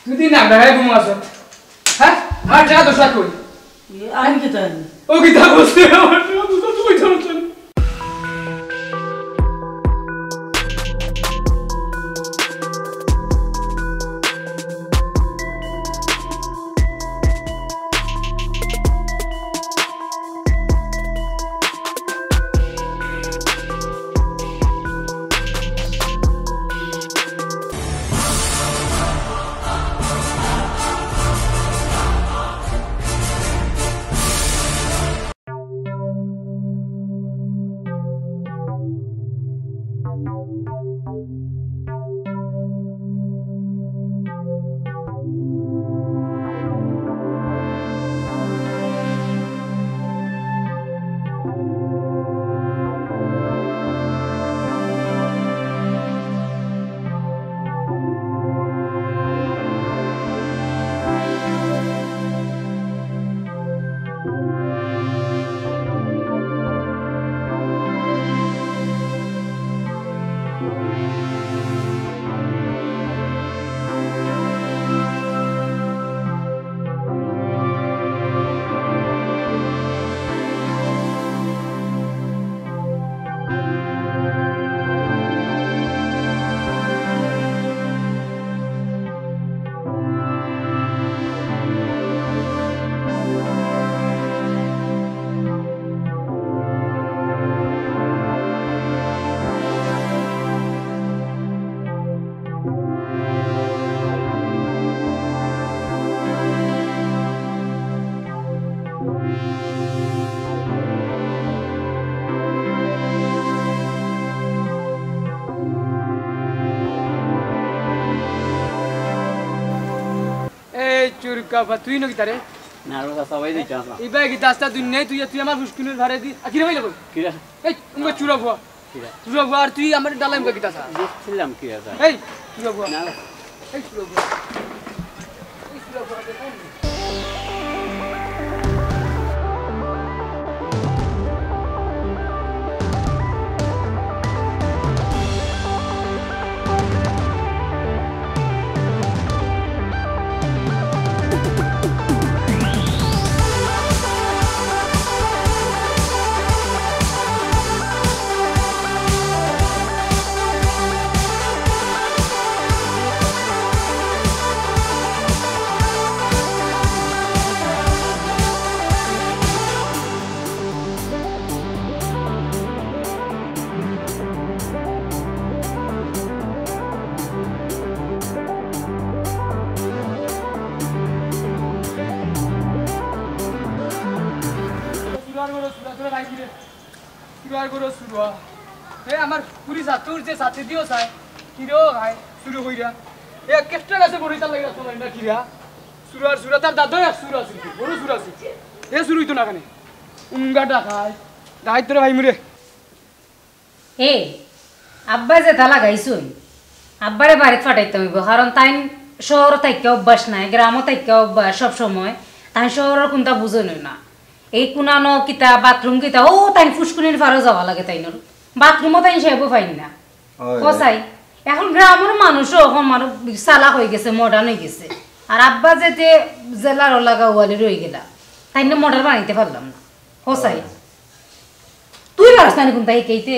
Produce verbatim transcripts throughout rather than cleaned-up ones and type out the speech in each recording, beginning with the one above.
তুমি দিন না, বেড়ায় ঘুমো আছো। হ্যাঁ? আমার টাকা দোষটা কই? এ, আমি কি জানি? ও কি তা বলছে? আমার টাকা দোষটা তুমি জানো, জানো। এই চুরকা বা তুই নকি তারে? না, ওর কাছে সবাই দিতে আসলাম। ইবায় কিতা আস্তা দুনিয়ায় তুই, তুই আমার ফুসকুনির ভারে দি। আ, কিরে ভাই লাগো? কিরে? এই, উমা চুরা ফুয়া। কিরে? চুরা ফুয়া, আর তুই আমার ডালাইম কিতা চা? দেখছিলাম কিরে চা। এই, চুরা ফুয়া। না। এই চুরা ফুয়া। এই চুরা ফুয়া, দেখুন। চুরার ঘরো চুরা, চুরা ভাই কিরে? চুরার ঘরো চুরা। এ আমার পুরি ছাতে উঠছে, ছাতে দিও চায়। কিরে ও ভাই, চুরি কইরা। এ কেষ্টা গাছে বড়ি তার লাগি রাখতো না, কিরা? চুরার চুরা, তার দাদা এক চুর আছিল, বড় চুর আছিল। এ চুর অইতো না কেনে? উঙ্গা ডাকাইত। ডাকাইত তোরে ভাই মুরে। এ, আব্বায় যেতা লাগাইছইন, আব্বারে বাড়িত ফাটাইতাম অইবো, কারণ তাইন শহরো থাকিয়া অভ্যাস নাই, গ্রামো থাকিয়া অভ্যাস সব সময়, তাইন শহরর কুনতা বুঝইন না। এই কুনানো কিতা, বাথরুম কিতা, অউ তাইন ফুসকুনির ফারো যাওয়া লাগে তাইনর। বাথরুমও তাইন সাবো পাইন না। অয়। কসাই, এখন গ্রামর মানুষও এখন মানুষ চালাক অইগেছে, modern অইগেছে। আর আব্বা যেতে জেলার ওলা গাওয়ালি রইগেলা, তাইন modern বানাইতে পারলাম না। কসাই, অয়। তুই পারস না নি কুনতা হিকাইতে?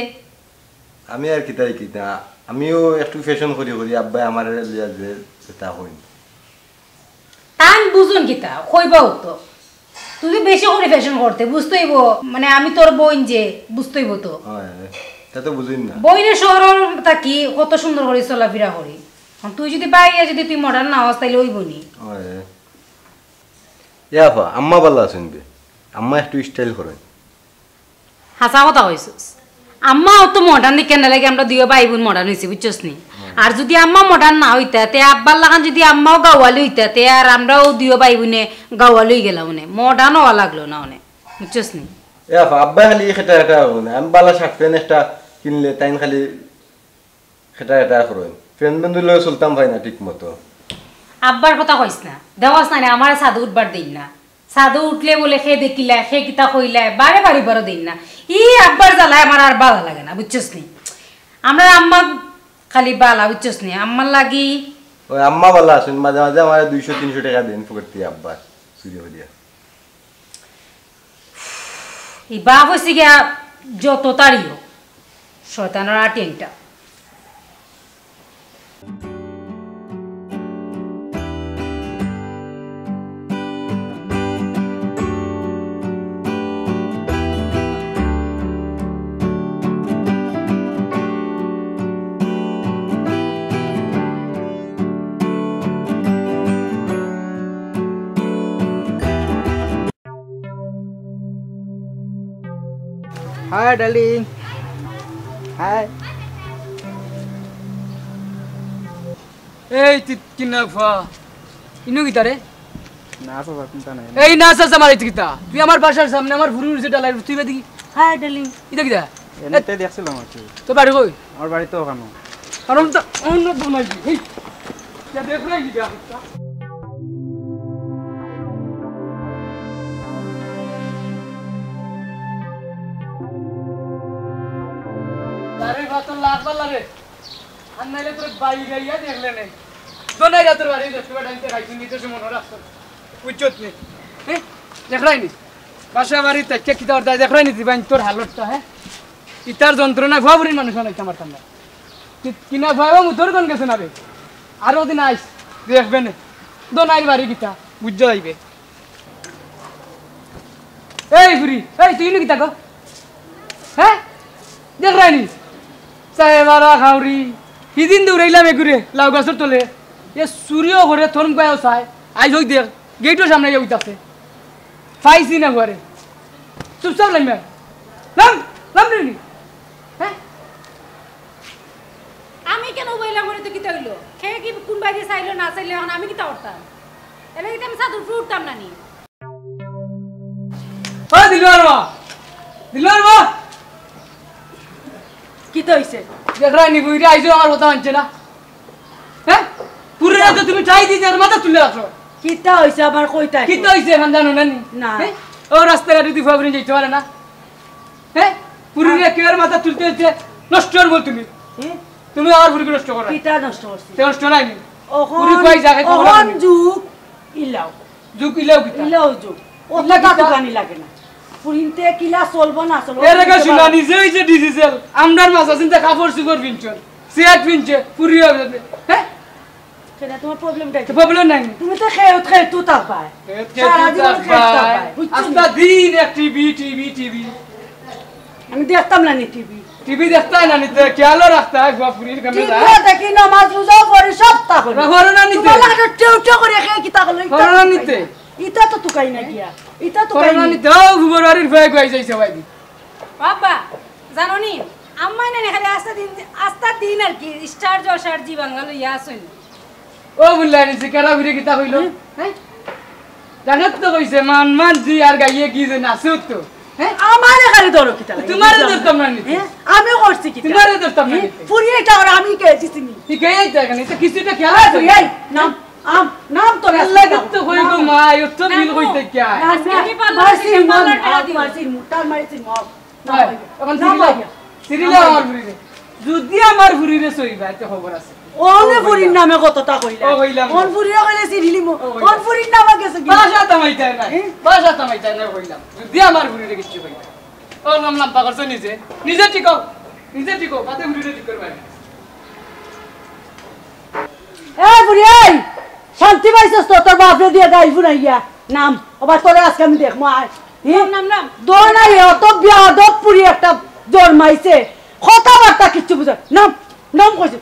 আমি আর কিতা হিকাইতাম, আমিও একটু fashion করি করি, আব্বায় আমারে লইয়া যে যেতা কইন। তাইন বুঝইন কিতা, কইবাউ তো। তুই তো বেশি করি fashion করতে, বুঝতে অইবো, মানে আমি তোর বইন যে, বুঝতে অইবো তো। অয়, তা তো বুঝইন না। বইনে শহরো থাকি কত সুন্দর করি চলাফিরা করি। আর তুই যুদি বাইরে যুদি তুই modern না অস, তাইলে অইবো নি। অয়। এ আফা, আম্মা বালা আছইন বে? আম্মা একটু style করইন। হাছা কথা কইছস। আম্মাও তো modern দেখিয়া না লাগে, আমরা দুইও ভাই বইন modern অইছি, বুঝছস নি? হুম। আর যুদি আম্মা modern না অইতা, তে আব্বার লাখান যুদি আম্মাও গাওয়ালি অইতা, তে আর আমরাও দুইও ভাই বইনে গাওয়ালি অইগেলাম অনে। Modern অওয়া লাগলো না অনে, বুঝছস নি? এ আফা, আব্বায় খালি খেটা খেটা অইবো না। আমি বালা shirt pant একটা কিনলে তাইন খালি খেটা খেটা করইন। Friend বন্ধুর লগে চলতাম পারি না ঠিক মতো। আব্বার কথা কইস না, দেখস না নি, আমারে ছাদো উঠবার দেইন না। ছাদো উঠলে বুলে কে দেখিলা, কে কিতা কইলা, বারে বারে বারো দেইন না। ই আব্বার জ্বালায় আমার আর বালা লাগে না, বুঝছস নি? আমরার আম্মা খালি বালা, বুঝছস নি? আম্মার লাগি ওই আম্মা ভালা আছইন, মাঝে মাঝে আমারে দুইশো তিনশো টেকা দেইন ফকির তে আব্বা, চুরি করিয়া। ই বাপ অইছে গিয়া যত তাড়িও, শয়তানর আটি একটা। Hi, darling. Hi. এই তুই কিনা ফা? ইনো কিতা রে? না, চাচা, চিন্তা নাই। এই না, চাচা, মারাইতে কিতা? তুই আমার বাসার সামনে আমার ফুরি উঠছে ডালাই, তুই বাদি কি? Hi, darling. ইটা কিতা? এমনিতে দেখছিলাম আর কি। তোর বাড়ি কই? আমার বাড়ি তো ওখানো। কারণ তো অন্য দোনাই দি। এই, যা দেখ না, এই যা। আরে, বাতর লাগবা লাগে। আর নাইলে তোর বাড়ি গাইয়া দেখলে নেই। দোনাই রাতের বাড়ি দশ টাকা টাইমতে খাইছি, নিজে সে মনে রাখতো। বুঝছত নি? হ্যাঁ? দেখরাই নি? বাসা বাড়ি তাকিয়া কিতা অর্দায় দেখরাই নি দিবাইন তোর হালতটা, হ্যাঁ? ইতার যন্ত্রণায় ভুয়া বুড়ির মানুষ বানাইতে পারতাম না। কি-, কিনা ভুয়া মুতর গন গেছে না রে? আরো দিন আইস, দেখবে নে। দোনাইর বাড়ি কিতা, বুঝা যাইবে। এই ফুরি, এই তুই ইনো কিতা গো? হ্যাঁ? দেখরাই নি? চাই বারা খাউরি। হিদিন দৌড়াইলাম এগুরে, লাউ গাছর তলে। এ চুরিও করে, থরম গায়ও চায়। আইজ ওই দেখ, গেইটর সামনে আইয়া উইতাছে। পাইছি না ঘরে। চুপচাপ লাইমা। লাম, লাম রে নি। হ্যাঁ? আমি কেনে উবাইলাম, ওরে তো কিতা অইলো? কে কি কুন বায়দি চাইলো না চাইলো, অখন আমি কিতা করতাম? এর লাগি তো আমি ছাদর উপরে উঠতাম না নি। ও দিলওয়ার বা, দিলওয়ার বা, কিতা অইছে? দেখরায় নি, বুইড়া আইছে, আমার কথা মানছে না। হ্যাঁ? পুরো রাতে তুমি ঠাই দিতে আর মাথা তুলে রাখো। কিতা অইছে আমার কইতা? কিতা অইছে অখন জানো না নি? না। হ্যাঁ? ও রাস্তাঘাটে তুই ফাবরিন যাইতে পারে না। হ্যাঁ? ফুরিরে কেউর মাথা তুলতে হইতে নষ্ট অর বল তুমি। হুম? তুমি আমার ফুরিরে নষ্ট করো। কিতা নষ্ট করছি? তে নষ্ট নাই নি? অখন, ফুরি কই জাগে খবর অখন নাই। যুগ ইলাও। যুগ ইলাও কিতা? ইলাও যুগ। অত ইলা কিতা? দোকানি লাগে না। ফুরিন্তে কিলা চলবো না চলবো, এর আগে বুঝতে শুনা পারো। নিজে ওই যে ডিজিটাল, আমরার মাঝে চিন্তা কাপড় চুপড় পিনছন, সেট পিনছে, ফুরি হবে। হ্যাঁ? কেনে, তোমার problem টা কি? তো problem নাই। তুমি তো খেয়ে, খেয়ে তো থাকবায়। খেয়ে, খেয়ে সারা তো জীবন খেয়ে থাকবায়। থাকবায়, বুঝছো নি? আস্তা দিন এক টিভি, টিভি, টিভি। আমি দেখতাম না নি টিভি। টিভি দেখতায় না নি, তো খেয়ালও রাখতায়, বুয়া ফুরির কামে টিভিও যায়। দেখি, নামাজ রোজাও করি, সব তা করি। না, করো না নিতে। তোমার লাগে টেউ টেউ করি, খেয়ে কিতা করলো? ইতা করো না তো নিতে। তুকাই না। ইতা তো তুকাই না গিয়া। ইতা তো তুকাই করো না না। নিতে। ও, ঘুমর বাড়ির ভয়ে গুয়াই যাইছে ভাই। বাবা, জানো নি, আম্মায় না খালি আস্তা দিন, আস্তা দিন আর কি, স্টার জলসার জি বাংলা লইয়া আছইন। ও বুল্লা নিছি, কেরা ফিরে কিতা কইলো? হুম। হ্যাঁ? জানাত তো কইছে, মান মান জি আর গাইয়ে কি যে নাচে তো। হ্যাঁ? আমারে খালি ধরো কিতা লাগে? তোমারে ধরতাম না নিতে। হ্যাঁ? আমি করছি কিতা? তোমারে ধরতাম না হ্যাঁ? নিতে। ফুরিয়ে এটা করে আমি কে দিছি নি? তুই কে এই জায়গা নিতে? কিছু একটা খেয়াল আছে? এই, নাম, আম, নাম তো আল্লাহ রাখছি তো না। কই গো নাম। মা, এত মিল নাম। কইতে কি আয়? নাম, আজকে নাম। আমি পার্লার মারছি থেকে মুখ, পার্লার টাকা দিব। মারছি মুখ, তার মারছি মুখ। নাম ভাই, ভাই। অখন নাম সিরিলা, ভাই। সিরিলা নাম ভাই। আমার ফুরিরে। যদি আমার ফুরিরে সইবা, এতে খবর আছে। অনে ও ফুরির কইলাম। নামে কতটা কইলা? ও কইলাম। অন ফুরিরে কইলে সিরিলি মো-, ও কইলাম। অন ফুরির নামে গেছে কি? বাসা তামাইতায় না। হ্যাঁ? বাসা তামাইতায় না কইলাম। যদি আমার ফুরিরে কিচ্ছু কইবা। ও নাম লাম্বা করছো নিজে। নিজে ঠিক হও। নিজে ঠিক হও। বাদে ফুরিরে ঠিক করবা। এ বুড়ি, এই! শান্তি পাইছস তো তোর বাপরে দিয়া গাইল ফুরাইয়া? নাম, আবার তোরে আজকে আমি দেখমু, আয়। হি? নাম, নাম, নাম। দোনাই, অত বেয়াদব পুরি একটা জন্মাইছে। কথাবার্তা কিচ্ছু বুঝে না। নাম, নাম কইছি।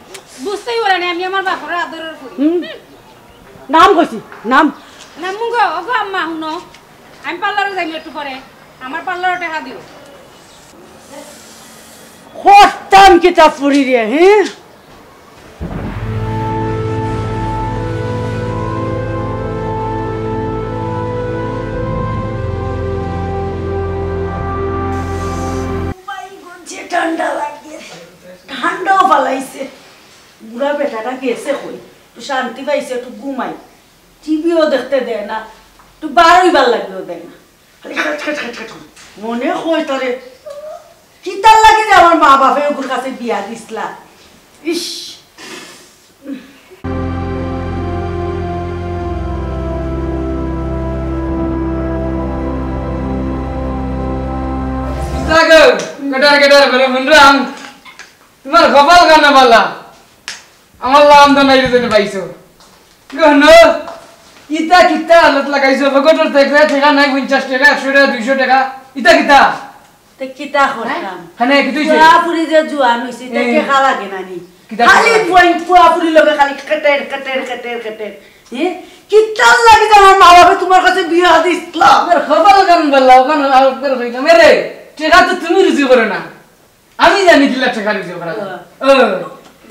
বুঝতেই পারে না, আমি আমার বাপরে আদরের করি। হুম। নাম কইছি, নাম। নাম মুগো, ওগো আম্মা, হুনো। আমি পার্লারো যাইমু একটু পরে। আমার পার্লারো টেকা দিও। খরতাম কিতা পুরি রে, হি? যে ঠান্ডা লাগে, ঠান্ডাও ফালাইছে। বুড়া বেটাটা গেছে কই? একটু শান্তি পাইছে, একটু ঘুমাই। টিভিও দেখতে দেয় না, একটু বার অইবার লাগিও দেয় না। খালি খেট খেট খেট খেট করে। মনে হয় তারে, কিতার লাগি যে আমার মা বাপে ওগুর কাছে বিয়া দিছলা। ইস। কেটার কেটার করে হুনরাম, তুমার কপাল কানা বালা, আমার লাম তো নাই রে জেনে পাইছো। গো হুনো, ইতা কিতা হালত লাগাইছো, পকেটর দেখলে টেকা নাই, পঞ্চাশ টেকা, একশো টেকা, দুইশো টেকা, ইতা কিতা? তে কিতা করতাম? হ্যাঁ? হ্যাঁ, কিতা অইছে? ফুয়া ফুরি যে জুয়ান অইছে, ইতা এ। টেকা লাগে না নি? কিতা খালি লাগে? ফুয়া, ফুয়া ফুরির লগে খালি কেটের, কেটের, কেটের, কেটের। এ? কিতার লাগি যে আমার মা বাপে তুমার কাছে বিয়া দিছলা? আমার কপাল কান বালা, ওখান আর করে কইতাম, এরে, টেকা তো তুমি রুজি করো না। আমি জানি কিলা টেকা রুজি করা যায়। ও। ও।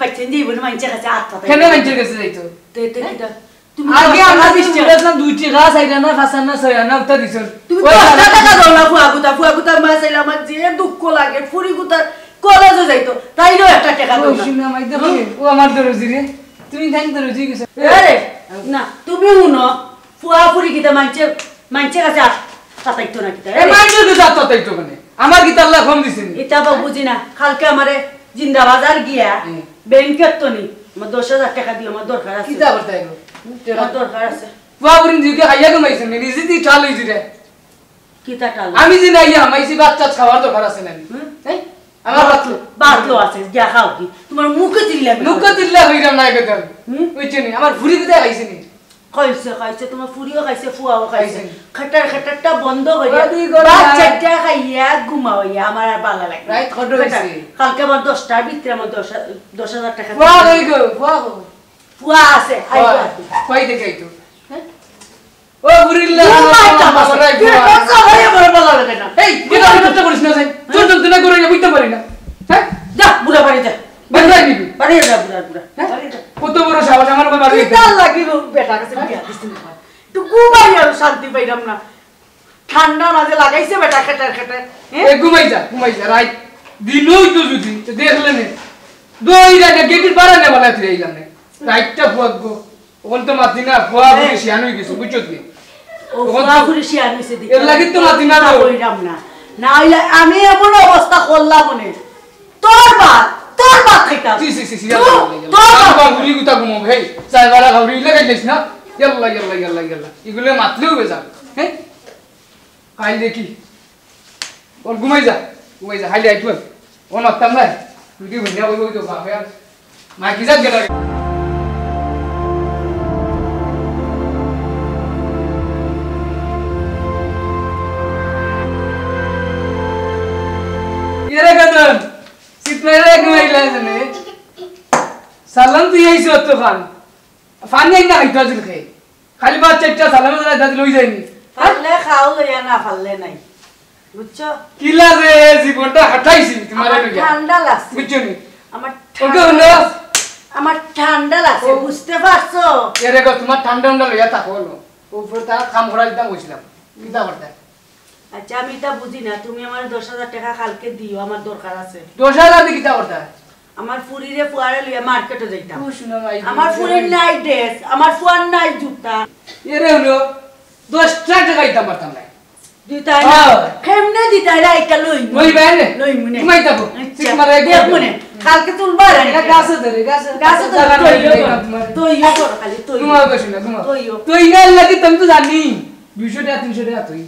বাচ্চা দিয়ে বলে মানষের কাছে আত্মা তাই। কেন মানষের কাছে যাইতো? তে, তে হ্যাঁ? কিতা? তুমি আগে দশ আমরা টাকা বিশ দিন টাকা। উড়াইতাম, দুই টেকা, চাইর আনা, পাঁচ আনা, ছয় আনা, উঠা দিছন। তুমি ওই দশটা আমার টাকা দাও না, ফুয়া গুতা, ফুয়া গুতা, মা চাইলে আমার যে দুঃখ লাগে, ফুরি গুতা কলেজে যাইতো, তাইলেও একটা টেকা দাও ওই না। শুনে আমার দেখো, হুম? ও আমার দরজি রে, তুমি ধ্যান দরজি গেছো। আরে, না, তুমি হুনো, ফুয়া ফুরি কিতা মানষে, মানষের কাছে আত পাতাইতো না কিতা? এ, মানষের কাছে আত পাতাইতো কেনে? আমার কিতা আল্লায় কম দিছে নি? ইতা বা বুঝি না। কালকে আমারে জিন্দাবাজার গিয়া হুম। ব্যাংকত তো নি, আমার দশ হাজার টেকা দিও, আমার দরকার আছে। কিতা করতে আইবো? আমার দরকার আছে। ফুয়া ফুরি নিজে খাইয়া কমাইছে নি, নিজে দি ঠাল অইছে রে। কিতা ঠাল? আমি যে না ইয়া, মাইছি ভাত টাত খাওয়ার দরকার আছে না নি? হুম? হ্যাঁ? আমার ভাত লো। ভাত লো আছে, গিয়া খাও কি? তুমার মুখে চিল্লা মুখে চিল্লা হইলাম না একদম। হুম? বুঝছো নি? আমার ফুরি কোথায় খাইছে নি? খাইছে, খাইছে, তুমার ফুরিও খাইছে, ফুয়াও খাইছে। খাইছে। খেটার, খেটারটা বন্ধ করিয়া, বাদি করে ভাত না। চারটা খাইয়া ঘুমাও ইয়া, আমার আর ভালা লাগে না। রাইত কত খেটার। হইছে? কালকে আমার দশটার ভিতরে আমার দশ, দশ হাজার টেকা ফুয়া দিতে কই গো? ফুয়া গো? ফুয়া আছে, আইবো ফুয়া, আর কি। কই দেখে আইতো? হ্যাঁ? ও বুড়িল্লা, ও মাই বাবা, বাবা, বাবা, বাবা। তুই কথা বলে বলে বলা লাগে না। এই, তুই তো নষ্ট করিস না, যাই। চল, চল, তুই না করে না, বুঝতে পারি না। হ্যাঁ? যা, বুড়া বাড়ি যা। বাড়ি যাই নিবি। বাড়ি যা, বুড়া, বুড়া। হ্যাঁ? বাড়ি যা। কত বড় সাহস, আমার উপর বাড়ি তুই যেতে? তার লাগি বেটা কাছে বিয়া দিস না। তুই ঘুমাই আর শান্তি পাইলাম না। ঠান্ডা মাঝে লাগাইছে বেটা খেটার খেটার। হ্যাঁ? এ, ঘুমাই যা, ঘুমাই যা, রাইত দিনই তো যদি, তো দেখলে নে। দই রাখে গেটির বারা নেবালা তুই আইলাম নে। রাইতটা ফুয়াক গো। ওখান তো মাতি না, ফুয়া হ্যাঁ। বুঝে শিয়ান হয়ে গেছে, বুঝছো তুমি? ও ওখান ফুয়া তো ফুরি শিয়ান হইছে দেখি। এর লাগি তো মাতি না তা গো। কইলাম না। না হইলে আমি এমন অবস্থা করলাম মনে। তোর বাপ, তোর বাপ খাইতাম। ছি, ছি, ছি, ছি, তোর, ইয়াল্লা, ইয়াল্লা, তোর ইয়াল্লা। বাপ। বাবা, ঘুরি গুতা ঘুমাবো, হেই, চাই বারা ঘুরি ইলে খাইলিস না? ইয়াল্লা, ইয়াল্লা, ইয়াল্লা, ইয়াল্লা। এগুলো মাতলেও বেজার, হ্যাঁ? খাইল দেখি। ওর ঘুমাই যা, ঘুমাই যা, খাইলে আইটু আমি। ও মাততাম নাই। তুই কি বুঝিয়া কইবো তো বাপে আর। মা কি জাত গেল? এরে কদম, সিট মেরে ঘুমাইলা জানে। সালাম তুই আইছো তো খান। পানি আইনা খাইতো আছিল খে। খালি বাচ্চা ইচ্ছা সালামে সালামে দাদি লই যায়নি। পারলে খাও লইয়া না পারলে নাই। বুঝছো? কিলা যে জীবনটা হাঁটাইছি তোমার আমার লইয়া। ঠান্ডা লাগছে। বুঝছো নি? আমার ওকে ঠান্ডা হলো। লাগছে। আমার ঠান্ডা লাগছে, ও। বুঝতে পারছো? এরে গো, তোমার ঠান্ডা ঠান্ডা লইয়া থাকো হলো। উপরে তারা কাম করা দিতাম কইছিলাম। কিতা করতে? আচ্ছা, আমি ইতা বুঝি না, তুমি আমার দশ হাজার টেকা কালকে দিও, আমার দরকার আছে। দশ হাজার দি কিতা করতা? আমার ফুরিরে ফুয়ারে লইয়া মার্কেটো যাইতাম। ও, শুনো ভাই, আমার তুমি ফুরির নাই ড্রেস, আমার ফুয়ার নাই জুতা। এরে হলো, দশটা টেকা দিতাম পারতাম না। দিতাই না? হ্যাঁ। কেমনে দিতাই না? এটা লই। লই ভাই রে। লই মনে। ঘুমাই থাকো। আচ্ছা। ঠিক মারা একদম। দেখ মনে। কালকে তুলবা আর এটা গাছে ধরে, গাছে। গাছে ধরে, জায়গা তুই নাই, ইয়ে এটা কর। তোমার। তুই ইয়ে কর খালি, তুই। ঘুমাও, বসো না, ঘুমাও। তুই ইয়ে। তুই না লাগি তুমি তো জানি। দুইশো টাকা, তিনশো টাকা তুই।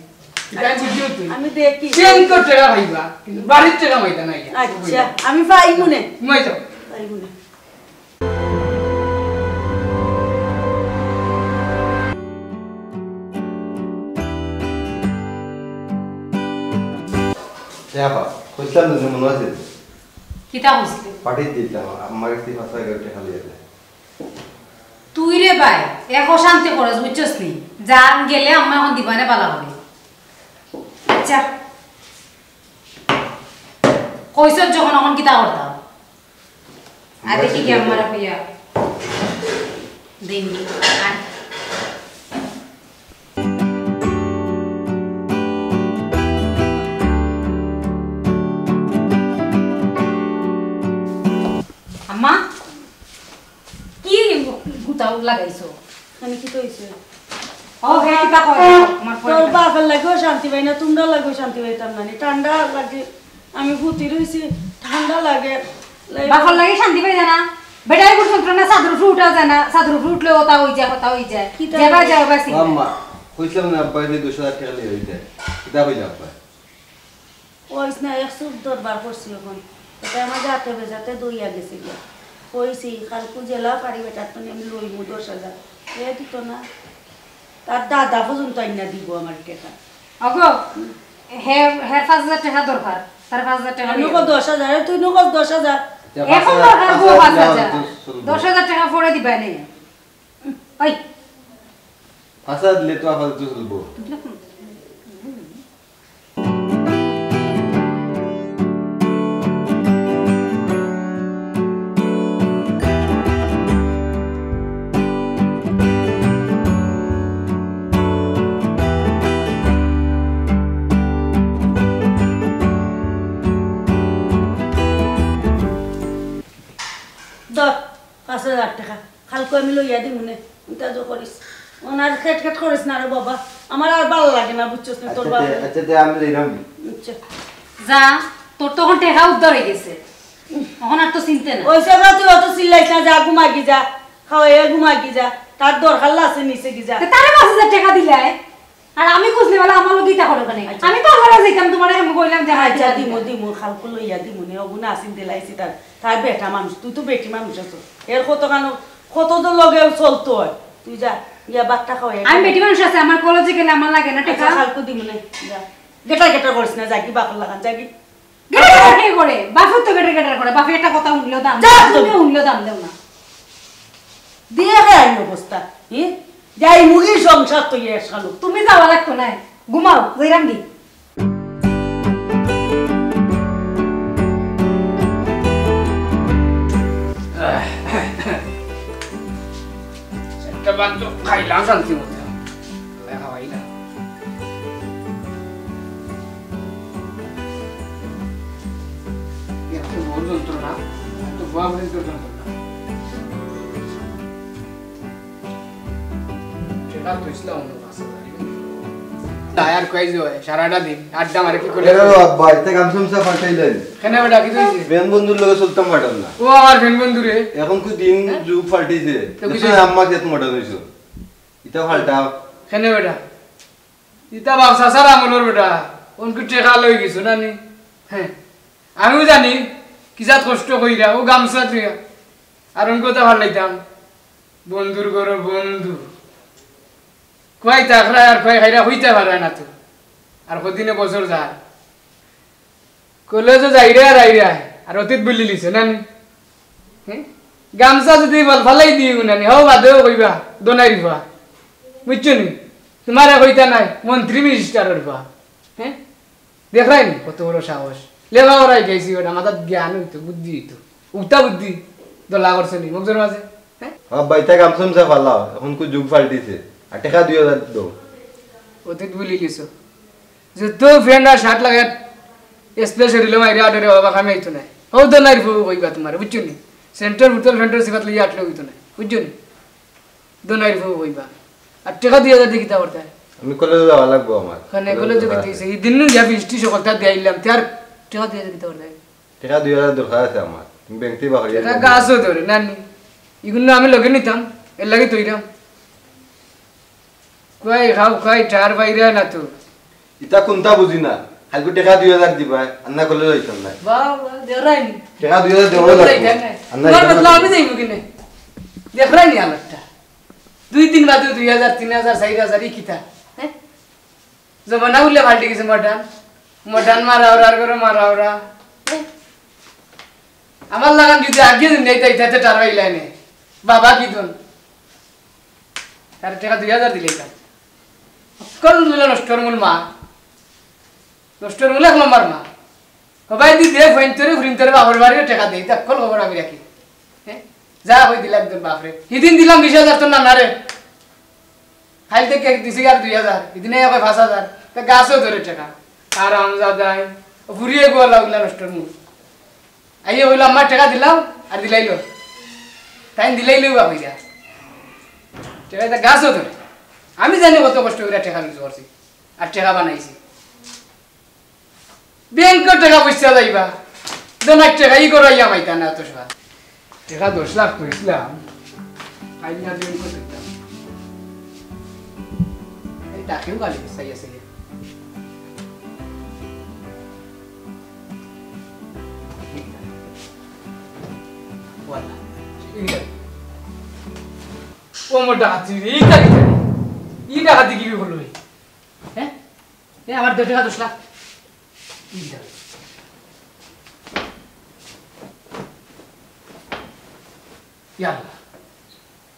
এটা আমি বুঝিও তুই। আমি দেখি। চেন তো টেকা পাইবা, কিন্তু বাড়ির টেকা পাইতা না ইয়া। আচ্ছা, আমি পাই মনে। ঘুমাই যাও। পাই মনে। এ আপা, কইছিলাম না যে মনে আছে? কিতা কইছিলি? পাঠিয়ে দিতাম, আমার কাছে পাঁচ হাজার টাকা খালি আছে। তুই রে ভাই, এক অশান্তি করস, বুঝছস নি? জান গেলে আম্মা এখন দিবানে বালা করে। আচ্ছা। কইছস যখন, এখন কিতা করতাম? আর দেখি কি আমার কইয়া দিন। আর আম্মা, কি গুতাও লাগাইছো? মানে কি তো হইছে? ও, হে, কিতা কয়? আমার তোর কয়। বাপের লাগেও শান্তি পাই না, তোমরা লাগেও শান্তি পাইতাম না নি। ঠান্ডা লাগে, আমি ফুতি রইছি, ঠান্ডা লাগে। বাপের লাগে শান্তি পাই না? বেটাই বুঝ যন্ত্রণা, চাদর উপরে উঠা যায় না, চাদর উপরে উঠলে ওটা হই যায়, কথা হই যায়। কিতা যেবা হই? যাও, বাসি। আম্মা, কইছিলাম না আব্বা, এই দুশো হাজার টাকা নিয়ে হইতে। কিতা হইল আব্বা? কইস না, এক চুপ দরবার করছি অখন। ইটা আমার জাতে বেজাতে দইয়া গেছে গিয়া। কইছি, কালকু যেলা পারি বেটার তনে আমি লইমু দশ হাজার। এ দিত না। তার দাদা পর্যন্ত আইনা দিব আমার টেকা। অগো, হে, হে পাঁচ হাজার টেকা দরকার। তার পাঁচ হাজার টেকা আমি লইয়া কই দশ হাজার, তুই নু কস দশ হাজার। অখন দরকার গো পাঁচ হাজার। দশ হাজার টেকা পরে দিবা নে। ওই। পাঁচ হাজার দিলে তো আপাতত চলবো। ধর, পাঁচ হাজার টেকা। কালকু আমি লইয়া দিমুনে। ইতা যে করিস। অখন আর খেট খেট করিস না রে বাবা। আমার আর ভালা লাগে না, বুঝছস না তোর আচ্ছা, বাবা। তে, আচ্ছা, তে আমি যাইরাম। আচ্ছা। যা, তোর তো অখন টেকা উদ্ধার অই গেছে। অখন আর তো চিন্তা না। ওই সব তুই অত চিল্লাইস না, যা ঘুমাগি যা। খাওয়াইয়া ঘুমাগি যা। তার দরকার আছে নিচে গি যা। তে তারে পাঁচ হাজার টেকা দিলাই। আর আমি খুঁজলে বলে আমার লগে ইতা করো কেনে? আচ্ছা। আমি তো আমার যাইতাম, তোমারে আমি কইলাম যে আচ্ছা, আচ্ছা, দিমু, দিমু, কালকু লইয়া দিমুনে, অগুনা আসিন দিলাইছি তার, তার বেটা মানুষ, তুই তো বেটি মানুষ আছস। এর কত কানো, কত তো লগে চলতো অয়। তুই যা, গিয়া ভাতটা খাওয়াই আমি বেটি মানুষ আছে, আমার কলেজে গেলে আমার লাগে না আচ্ছা, টেকা। কালকু দিমুনে, যা। গেটার গেটার করিস না, যা কি বাপর লাগান, যা কি। গেটার গেটার কে করে? বাপে তো গেটার গেটার করে, বাপে একটা কথা হুনলেও দাম যা দেও, তুই। তুমিও হুনলেও দাম দেও না। দিয়া হে আইন অবস্থা, হি? যাই মুগি সংসার তো ইয়ে শালো। তুমি যাওয়া লাগতো না, ঘুমাও, যাইরাম দি। একটা ভাত তো খাইলাম শান্তি মতো। খাওয়াই না। এত বড় যন্ত্রণা, এত বড় ভয়ঙ্কর যন্ত্রণা। সেটা তো ইসলাম হলো পাঁচ হাজার। না, আর কই যে হয়, সারাটা দিন আড্ডা মারে কি করে? এরে বাবা, ইতে গামছা মুছা ফাটাইলেন। কেনে বেটা, কিতা অইছে? ফ্রেন্ড বন্ধুর লগে চলতাম পারতাম না। ও আমার ফ্রেন্ড বন্ধু রে। এখন কি দিন হ্যাঁ? যুগ ফাটিছে। তো বুঝছো কিছু না, আম্মা খেত মডার্ন হইছো। ইতা ফালটা। কেনে বেটা? ইতা বাপ চাচার আমলর বেটা, অনকু টেকা লই গেছো না নি? হ্যাঁ, আমিও জানি, কিজাত কষ্ট কইরা, ও গামছা থুইয়া। আর অনকু তা ফালাইতাম, বন্ধুর ঘরো বন্ধু। খুয়াই থাকরা আর খুয়াই খাইরা হইতে পারে না তো। আর কদিনে বছর যায়। কলেজো যাইরা আর আইরা, আর অতীত ভুলিলিছো না নি? হ্যাঁ? গামছা যদি বল ফালাই দিই না নি, হও বাদেও কইবা, দোনাইর ফুয়া। বুঝছো নি? তোমারে কইতা নায়, মন্ত্রী মিনিস্টারর ফুয়া। হ্যাঁ? দেখরায় নি, কত বড় সাহস। লেখাপড়ায় গেছি ওটা, মাথাত জ্ঞান অইতো, বুদ্ধি অইতো। উক্তা বুদ্ধি, দলা করছো নি, মগজর মাঝে। হ্যাঁ? আব্বা, ইতা গামছা মুছা ফালাও, এখন কু যুগ ফাল্টিছে। আর টেকা দুই হাজার দেও। অতীত ভুলিলিছো। যত ফ্রেন্ড আর শার্ট লাগায়, স্পেশাল হইলে মাইরে আডরে বাবা কামে আইতো নায়। হউ দোনাইর ফুয়া কইবা তোমারে, বুঝছো নি? সেন্টার বোতল ফ্রেন্ডর সিফাত লইয়া আটলে অইতো নায়, বুঝছো নি? দোনাইর ফুয়া কইবা। আর টেকা দুই হাজার দি কিতা করতায়? আমি কলেজো যাওয়া লাগবো আমার। কেনে কলেজো যাইতে অইছে? ইদিন নু যা ফিস্টি সকলতা দিয়া আইলাম, তে আর টেকা দুই হাজার দি কিতা করতায়? টেকা দুই হাজার দরকার আছে আমার। তুমি ব্যাংক থাকি বার করিয়া টেকা দিও। গাছও ধরে, না নি? ইগুন আমি লগে নিতাম, এর লাগি তৈরাম। কই খাও, কই ঠার বাইরে না তো। ইতা কুনতা বুঝি না। খালি টেকা দুই হাজার দিবা, আর না করলে যাইতাম না। বাহ, বাহ, দেওরাইনি। টেকা দুই হাজার দেওয়া লাগবো। যাইতাম না। আর না তোমার যাইতাম বদলা না। আমি যাইমু কিনে। দেখরাইনি আমারটা। দুই দিন বাদে দুই হাজার, তিন হাজার, চাইর হাজার, ই কিতা? হ্যাঁ? জমানা উল্লে ফাল্টি গেছে মডার্ন। মডার্ন মারা ওরা, আর করে মারা ওরা। হ্যাঁ? আমার লাগান যদি আগে দিন নেই, তাই তাতে টারবাই লাইনে। বাবা কি দন? তার টেকা দুই হাজার দিলে এটা। অকল মিলে নষ্টর মূল মা। নষ্টর মূল এক নম্বর মা। হবাই দি দে, ফইনতরে, ফুরিনতরে, বাবার বাড়িও টেকা দেই। তা অকল খবর আমি রাখি। হ্যাঁ? যা কই দিলা একদম বাপরে। হিদিন দিলাম বিশ হাজার তোর নানারে। খাইল থেকে এক দিছি আর দুই হাজার। হিদিনে কয় পাঁচ হাজার। তা গাছও ধরে টেকা। আর আমজাদাই। ও ফুরিয়ে গোয়া লাগলা নষ্টর মূল। আইয়ে কইলো, "আম্মা, টেকা দিলাও," আর দিলাইলো। তাইন দিলাইলো বা কইরা। টেকা এটা গাছও ধরে। আমি জানি কত কষ্ট কইরা টেকা রুজি করছি। আর টেকা বানাইছি। ব্যাংকর টেকা পয়সা যাইবা। দোনার টেকা ই করাইয়া পাইতা না অত সবা। টেকা দশ লাখ কইছিলাম। আইনা ব্যাংক করতাম। এই তাকেও গালি চাইয়া চাইয়া। ও মোর ডাকাতি রে, এই ডাকাতি রে। এই ডাকাতি কি হলো রে? হ্যাঁ? এ আমার দশ টেকা দশ লাখ। এই ডাকাতি। ইয়া আল্লাহ।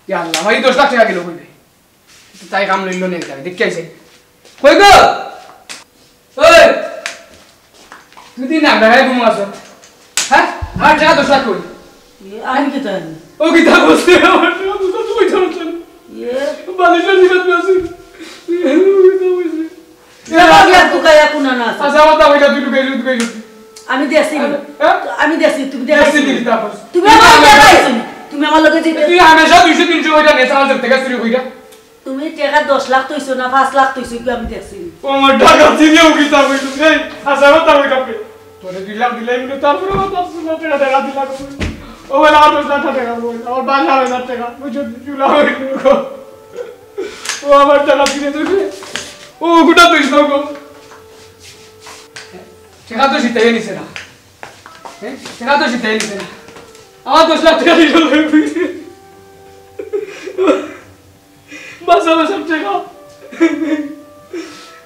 ইয়া আল্লাহ, আমার এই দশ লাখ টেকা গেল কই রে? তাই কাম লইল নে, দেখি আইছে। কই গো? ওই! তুই দিন না, বেড়াই ঘুমো আছো। হ্যাঁ? আমার টেকা দশ লাখ কই? এ, আমি কিতা জানি? ও কিতা বলছে? আমার টেকা দশ লাখ তুই জানো না? এ? বালিশের ভিতরে আছে। ও কিতা বলছে? এ, বাবা, তুই কায়া কোনা না আছে। আচ্ছা, আমার দাম এটা তুই ঢুকাই, ঢুকাই, ঢুকাই। আমি দেছি। হ্যাঁ? আমি দেছি, তুমি দেছি। দেছি দিলি তারপর। তুমি আমার লগে যাইছো নি? তুমি আমার লগে যাইতে তুই হামেশা দুইশো তিনশো কইরা নেস, আমার জেব থেকে চুরি কইরা। তুমি টেকা দশ লাখ থইছো না পাঁচ লাখ থইছো, কি আমি দেখছি। ও আমার টাকা চিনিও কি তা কইছো? এই, আচ্ছা, আমার তা কইতাম কে? তোরে দুই লাখ দিলাই বলে, তারপরে আমার পাঁচ লাখ টেকা, টেকা দিলাম। ও বলে, আমার দশ লাখ টেকা বলে, আমার বাইশ হাজার টেকা, বুঝছো? চুলা হইল গো। ও আমার টাকা চিনে তুই। ও গুটা তুই সব গো। টেকা তো জিতাই নিছে না। হ্যাঁ? টেকা তো জিতাই নিছে না। আমার দশ লাখ টেকা দিল। বাসা বাসা টেকা।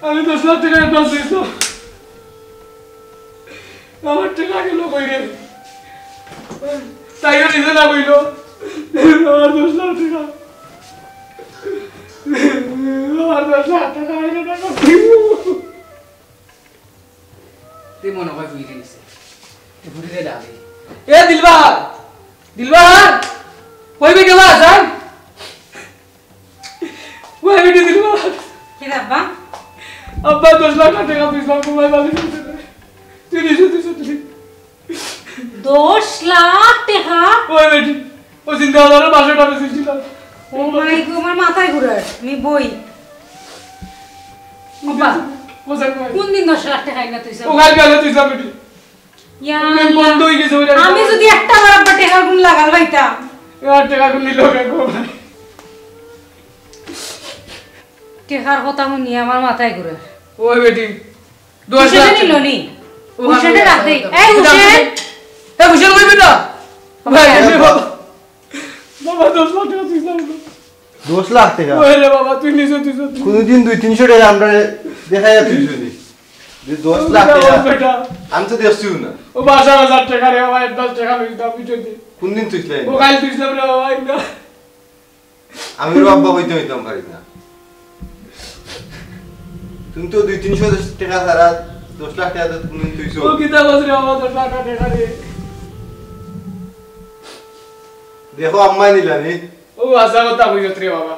আমি দশ লাখ টেকা অ্যাডভান্স দিয়েছিলাম। আমার টেকা গেল কই রে? তাইও নিজে না কইল। আমার দশ লাখ টেকা। আমার দশ লাখ টেকা, আমার টেকা। তুই মনে হয় বুঝে নিছে। তুই বুঝে ডালি। এ দিলবার! দিলবার! কই বেটি বা আছেন? কই বেটি দিলবার? কি রে আব্বা? আব্বা দশ লাখ টেকা তুই সব কমাই বালি করতে দে। তুই নিছো, তুই সব তুই। দশ লাখ টেকা? ওই বেটি, ও চিন্তা ভাবনা বাসা টাকা দিয়েছিলাম। ও মাই গো, আমার মাথায় ঘুরে। আমি বই। আব্বা, কোথায় কই? কোন দিন দশ লাখ টেকা আইনা তুই সব? ও কালকে আইনা তুই সব বেটি। ইয়া ওই আল্লাহ। বন্ধ হয়ে গেছে ওই আমি জায়গাটা। যদি একটা বার আব্বা টেকার গুণ লাগাল পাইতাম। আর টেকা গুণ নিল কেন? টেকার কথা শুনি আমার মাথায় ঘুরে। ওই বেটি, দশ লাখ হুসেনে নিল নি? ও হুসেনে আমি রাখ দে। এই হুসেন! এই হুসেন কই বেটা? ভাই, হ্যাঁ। এই বাবা। বাবা, দশ লাখ টেকা তুই যাও। দশ লাখ টেকা? ওই রে বাবা, তুই নিজে, তুই নিজে। কোনোদিন দুই তিনশো টেকা আমরা দেখাই আর তুই যদি। যে দশ লাখ টেকা। বেটা। আমি তো দেখছিও না। ও বাসা হাজার টেকা রে বাবা, অ্যাডভান্স টেকা লইতাম, বুঝলি? কোন দিন তুই ও কাল তুই রে বাবা, না। আমি ওর আব্বা হইতে হইতাম পারি না। তুমি তো দুই তিনশো টেকা ছাড়া দশ লাখ টেকা তো তুমি তুইছো। ও কিতা বলছ রে বাবা, দশ লাখ টেকা রে। দেখো, আম্মায় নিলা নি। ও আচ্ছা, কথা কইছ রে বাবা।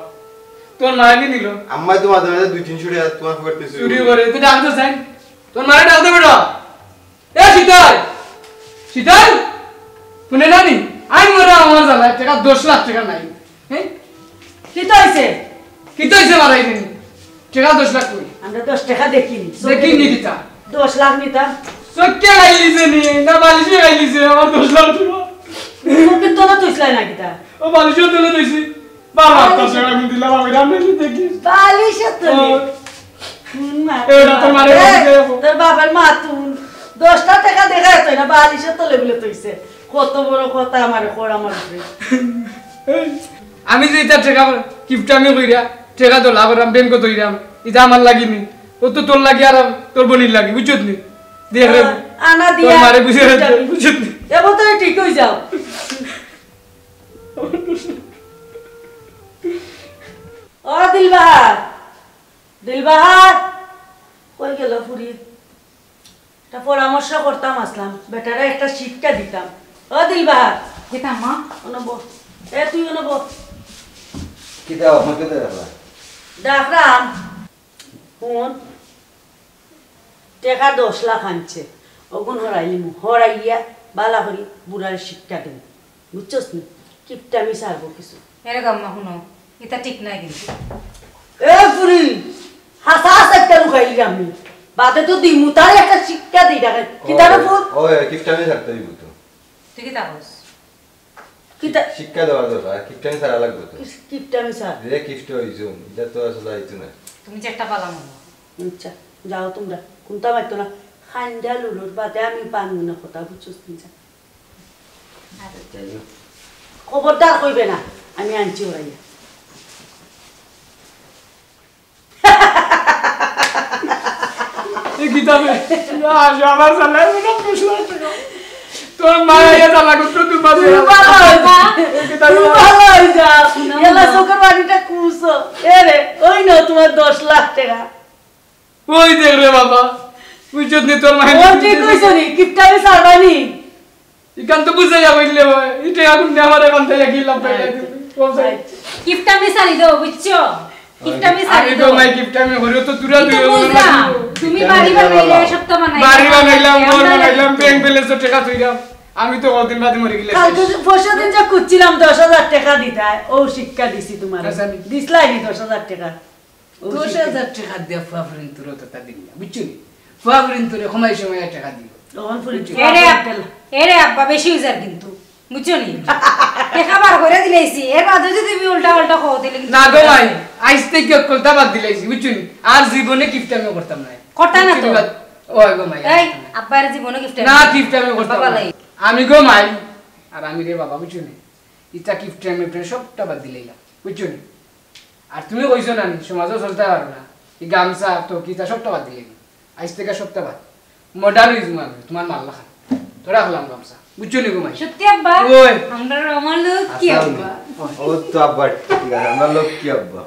তোর মায় নি নিল? আম্মায় তো মাঝে মাঝে দুই তিনশো টেকা তোমার পকেট থেকে চুরি চুরি করে। করে। তুই ডাক দে চাই। তোর মারে ডাক দে বেটা। এ শীতল! শীতল! শুনে না নি? আমি মরে আমার জ্বালায় টেকা দশ লাখ টেকা নাই। হ্যাঁ? কিতা হইছে? কিতা হইছে মারাই দিন? টেকা দশ লাখ কই? আমরা দশ টেকা দেখিনি। দেখিনি কিতা? দশ লাখ নিতাম। চোখে খাইলিছে নি? না বালিশে খাইলিছে আমার দশ লাখ টেকা? চোখের তলে তুইছলাই না কিতা? ও বালিশের তলে তুইছি। বাবা, আর দশ টেকা আমি দিলাম, আমি রান্না করে দেখি। বালিশের তলে। ও। হুম, মা। এ, ওটা তোর মারে এ, বলতে যাবো। তোর বাবার মা তুই দশটা টেকা দেখা যেত না, বালিশের তলে বলে তুইছে। কত বড় কথা আমার খোর আমার উপরে। আমি যে এটা টেকা কিপটামি কইরা, টেকা তো লাভ করাম, ব্যাংক তো হইরাম, এটা আমার লাগিনি। ও তো তোর লাগি আর তোর বোনের লাগি, বুঝছত নি? দেখ রে, আ-, আনা তোর দিয়া মারে বুঝে কিপটামি। বুঝছত নি? এবার তো ঠিক হয়ে যাও। ও দিলবাহার, দিলবাহার, কই গেল ফুরি? একটা পরামর্শ করতাম আসলাম, বেটারে একটা শিক্ষা দিতাম। ও দিলবাহার। কিতা মা? অনো বও। এ তুই অনো বও। কিতা, আমাকে তো ডাকলা? ডাকলাম। হুন, টেকা দশ লাখ আনছে, অগুন হরাইলিমু, হরাইয়া বালা করি বুড়ারে শিক্ষা দিমু, বুঝছস নি? কিপটামি ছাড়বো কিছু। এরে গাম্মা, হুনো, ইতা ঠিক নাই কিন্তু। এ ফুরি, হাসা হাসা একটা লুকাইলি আমি, বাদে তো দিমু, তারে একটা শিক্ষা দিই ডাকে। কিতারে ফুল? ওই, কিপটামি ছাড়তে হইব তো। তুই কিতা কস? কিতা? শিক্ষা দেওয়া দরকার, আর কিপটামি ছাড়া লাগবে তো। কিস-, কিপটামি ছাড়। যে কিপটা হইছো, এটা তো আসলে হইতো না। তুমি যে একটা বালা মনে। আচ্ছা, যাও তোমরা, কোনটা মারতো না, খান্দা লুলুর বাদে আমি পানবো না কথা, বুঝছো তুমি? যা। আরে যাই হোক। খবরদার কইবে না, আমি আনছি ওরাইয়া। এ কিতাবে, না, আমার সালে, ওটা দশ লাখ টাকা। তোর মা ইয়া জ্বালা করতো, তুই বাঁচি। তুমি ভালো হয়ে যা। এ কিতাবে, তুমি ভালো হয়ে যা। না, এলা না। চোখের পানিটা কুসো। এ রে, ওই নাও তোমার দশ লাখ টাকা। ওই দেখ রে বাবা, বুঝছত নি তোর মায়ের ও ঠিক কইছো নি, কিপটামি ছাড়বা নি। ইখান তো বুঝাইয়া বললে হয়, ইটা এখন আমার এখন থেকে কি লাভ পাইলে তুমি? ও ভাই। কিপটামি ছাড়ি দাও, বুঝছো? কিপটামি ছাড়ি আমি তো দাও। মাই কিপটামি করি, তো দূরা তুমি তো দূরা বুঝলা, দূরা। তুমি বাড়ি বানাইলে সব তো বানাইলে। বাড়ি বানাইলাম, ঘর বানাইলাম, ব্যাংক ব্যালেন্সও টাকা থইলাম। আমি তো কদিন বাদে মরে গেলে কালকে শেষ। পরশু দিন যে খুঁজছিলাম দশ হাজার টাকা দিতায়, ও শিক্ষা দিছি তোমার। আচ্ছা, আমি দিছলাই নি দশ হাজার টাকা। ও দশ হাজার টাকা দিয়া ফুয়া ফুরিন তোর তো তা দিন না, বুঝছো নি? ফুয়া ফুরিন তোরে কমাই সময় টাকা দিও। তখন ফুরিন বুঝছো? এরে আপ-, এরে আব্বা বেশি উজার কিন্তু, বুঝছো নি? টাকা বার করে দিলাইছি, এর বাদে যদি তুমি উল্টা পাল্টা কও দিলে কিন্তু না গো মাই, আইজ থেকে কলতা বাদ দিলাইছি, বুঝছো নি? আর জীবনে কিপটামি করতাম না। করতা না তো? বুঝছো নি? ওই গো মাই, এই, আব্বার জীবনে কিপটামি না, কিপটামি করতাম বাবা না। লাই। আমি গো মাই, আর আমি রে বাবা, বুঝছো নি? ইটা কিপটামি মিপটামি সবটা বাদ দিলাইলাম, বুঝছো নি? আর তুমি কইছো না নি, সমাজও চলতে পারো না। এই গামছা, তো কিতা সবটা বাদ দিলে নি? আইজ থেকে সবটা বাদ। মডার্ন হইজ আমি, তোমার মাল লাখান। তো রাখলাম গামছা। বুঝছো নি গো মাই? সত্যি আব্বা? ওই। আমরা আমার লক্ষ্মী আচ্ছা, আব্বা। ও তো আব্বা, ঠিক আছে, আমরা লক্ষ্মী আব্বা।